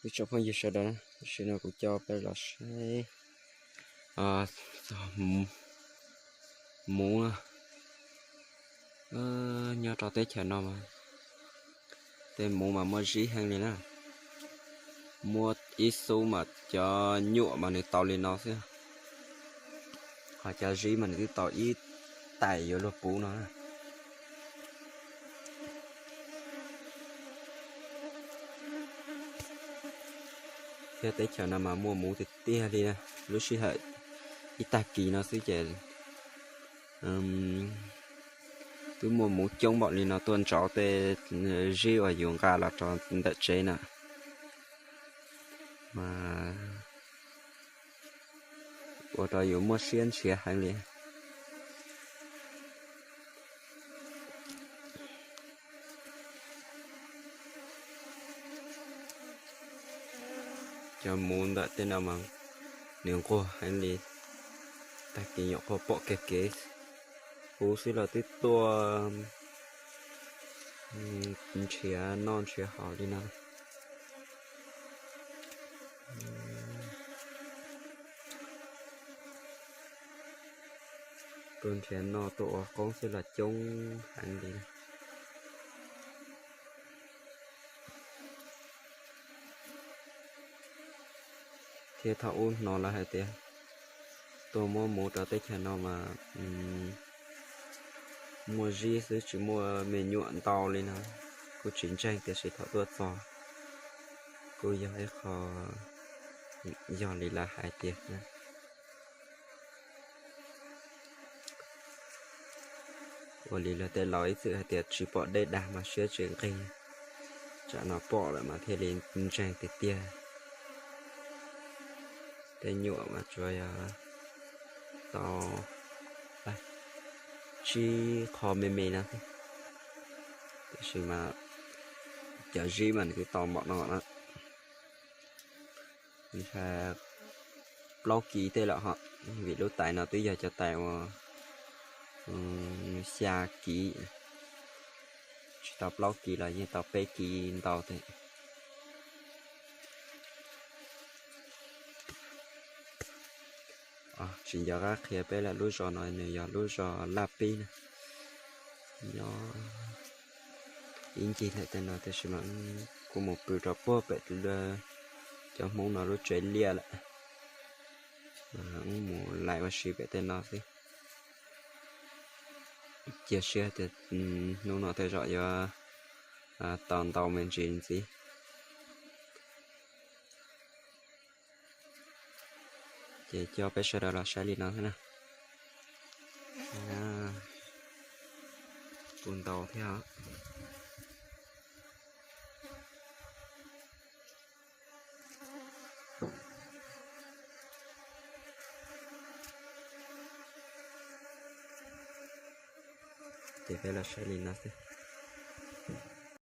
Ib tsoom phooj ywg sawv daws, tam sim no kuv coj peb los saib txog muv. Nyob rau teb chaws no mas tej muv mas muaj zib heev li na. Muaj ib xub mas cov nyuam mas nws tau li no xwb, ho cov zib mas nws twb tau ib tais yuav luag puv no. Thiab teb chaws no mas muaj muv tiag tiag li, lub sij hawm ib tag kis no xwb ces twb muaj muv coob npaum li no tuaj ntsauv tej zib uas yus nqa los rau ntawm tsev na, mas ua rau yus muaj siab nrhiav heev li. Cov muv ntawm tej no mas nws nquag heev li, tag kis nyuam qhuav pom kiag kev, kuv xwb los twb tuaj nrhiav noj nrhiav haus li no. Tuaj nrhiav noj tuaj ua qoob xwb los coob heev li. Thiab thaum ub hnov lawv hais tias tuaj muab muv rau teb chaws no mas muaj zib xwb tsis muaj me nyuam ntau li no, kuj tsis ntseeg tiam sis thaum tuaj txog kuj yog ib qho yog li lawv hais tias na. Ua li luag tej laus ib txwm hais tias tsis pom dej dag mas siab tsis nqig, tsam no pom lawm mas thiaj li ntseeg tiag tiag. Tej nyuam mas tsuas yog tau tsib qho me me no xwb, tiam sis mas cov zib mas nws twb tau npaum no na. Ntshai plaub kis tej lawm ho, vim lub tais no twb yog cov tais uas xya kis, tsis tau plaub kis los yeej tau peb kis ntau thiab. Tsis nco qab qhia peb lawm, lub zos no nws yog lub zos Laj Pib na, nyob ib ncig lawm tej no tiam sis mas kuj mus pw rau puag pem cov Hmoob no lub tsev liaj lawm. Wb mus lais ua si pem tej no xwb. Cia siab tias hnub no tej zaum yuav tau ntau me ntsis ntxiv. Ces coj peb sawv daws los saib li no xwb na. Kuj ntau thiab os. Ces peb los saib li no xwb.